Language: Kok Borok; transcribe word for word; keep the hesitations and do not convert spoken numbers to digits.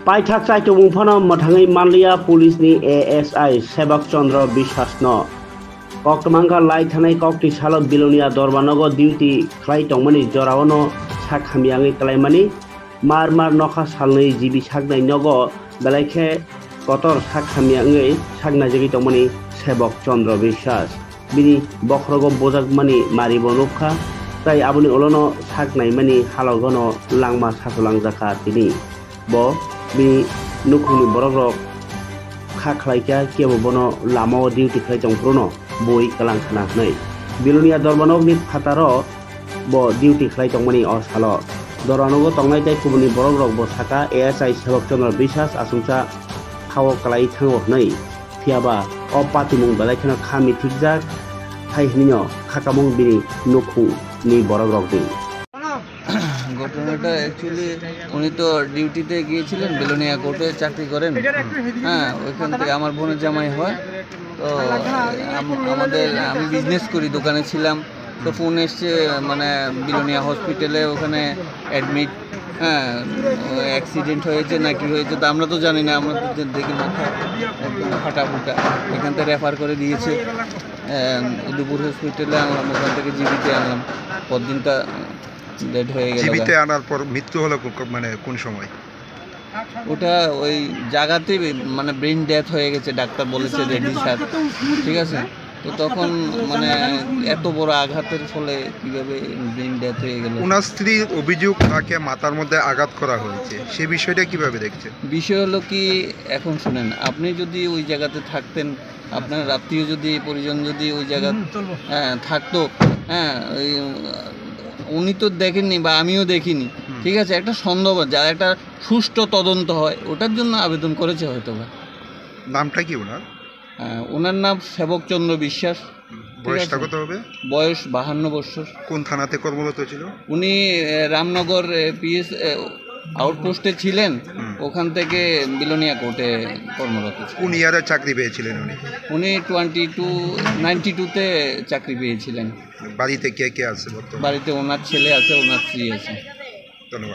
Paithak chaitomung phano mwthangwi manliya police ni A S I Sebok Chandra Biswas no. Koktwmangkha lai thanai kokti salo Bilonia Dorbanogo duty khlai tongmani jorao no sak hamya wngwi klaimani. Mar mar nokha salnwi G B saknai nogo belai khe kotor sak hamya wngwi saknaijagwi tongmani Sebok Chandra Biswas. Bini bokhorogo bujakmani maribo nukha, tai aboni ulono sak naimani halogono langma sachulangjak kha tini. Bo bini nukhungni borokrok kha khlaikha, kebo bono lamao duty khlai tongphruno bui kwlang khna hwnwi. Bilonia Dorbanokni phataro bo duty khlai tongmani o salo. Doranogo tongnai tei kubuni borokrok bo saka, A S I Sebok Chandra Biswas achomsa khao kwlai thango hwnwi. Phiyaba o patimung belai kheno kha mithikjak, hai hwnwino khakamung bini nukhungni borokrokni. ঘটনাটা অ্যাকচুয়ালি উনি তো ডিউটিতে গিয়েছিলেন, বিলোনিয়া কোর্টে চাকরি করেন। হ্যাঁ, ওইখান থেকে আমার বোনের জামাই হয়। তো আম- আমাদের আমি বিজনেস করি, দোকানে ছিলাম। তো ফোন এসছে, মানে, বিলোনিয়া হসপিটালে ওখানে অ্যাডমিট। হ্যাঁ, অ্যাক্সিডেন্ট হয়েছে না কি হয়েছে, তো আমরা তো জানি না, আমরা তো দে- দেখি মাথা একদম ফাটা ফুটা। এখান থেকে রেফার করে দিয়েছে। আহ, দুপুর হসপিটালে আনলাম, ওখান থেকে জিবিতে আনলাম। পরদিনটা ডেড হয়ে গেল। জিবিতে আনার পর মৃত্যু হলো কো- কো- মানে কোন সময়? ওটা ওই জায়গাতেই বে- মানে ব্রেন ডেথ হয়ে গেছে, ডাক্তার বলেছে রেডি স্যার, ঠিক আছে? তো তখন মানে এত বড় আঘাতের ফলে কিভাবে ব্রেন ডেথ হয়ে গেল? ওনার স্ত্রীর অভিযোগ, ওনাকে মাথার মধ্যে আঘাত করা হয়েছে, সে বিষয়টা কিভাবে দেখছেন? বিষয় হলো কি, এখন শুনেন, আপনি যদি ওই জায়গাতে থাকতেন, আপনার আত্মীয় যদি, পরিজন যদি ওই জায়গা, হ্যাঁ, থাকতো, হ্যাঁ, ওই, উম, উনি তো দেখেননি বা আমিও দেখিনি, হুম। ঠিক আছে? একটা সন্দেহ, যার একটা সুষ্ঠু তদন্ত হয়, ওটার জন্য আবেদন করেছে হয়তো বা। নামটা কি ওনার? আহ, ওনার নাম সেবক চন্দ্র বিশ্বাস। হুম। ঠিক বয়সটা আছে? কত হবে? বয়স বাহান্ন বছর। কোন থানাতে কর্মরত ছিল? উনি, আহ, রামনগর, আহ, পিএস, আহ, আউটপোস্টে ছিলেন, হুম। ওখান থেকে বিলোনিয়া কোর্টে কর্মরত ছিলেন। কোন ইয়ারে চাকরি পেয়েছিলেন উনি? উনি টোয়েন্টি টু, নাইনটি টুতে চাকরি পেয়েছিলেন। বাড়িতে কে কে আছে বর্তমানে? বাড়িতে ওনার ছেলে আছে, ওনার স্ত্রী আছে। ধন্যবাদ।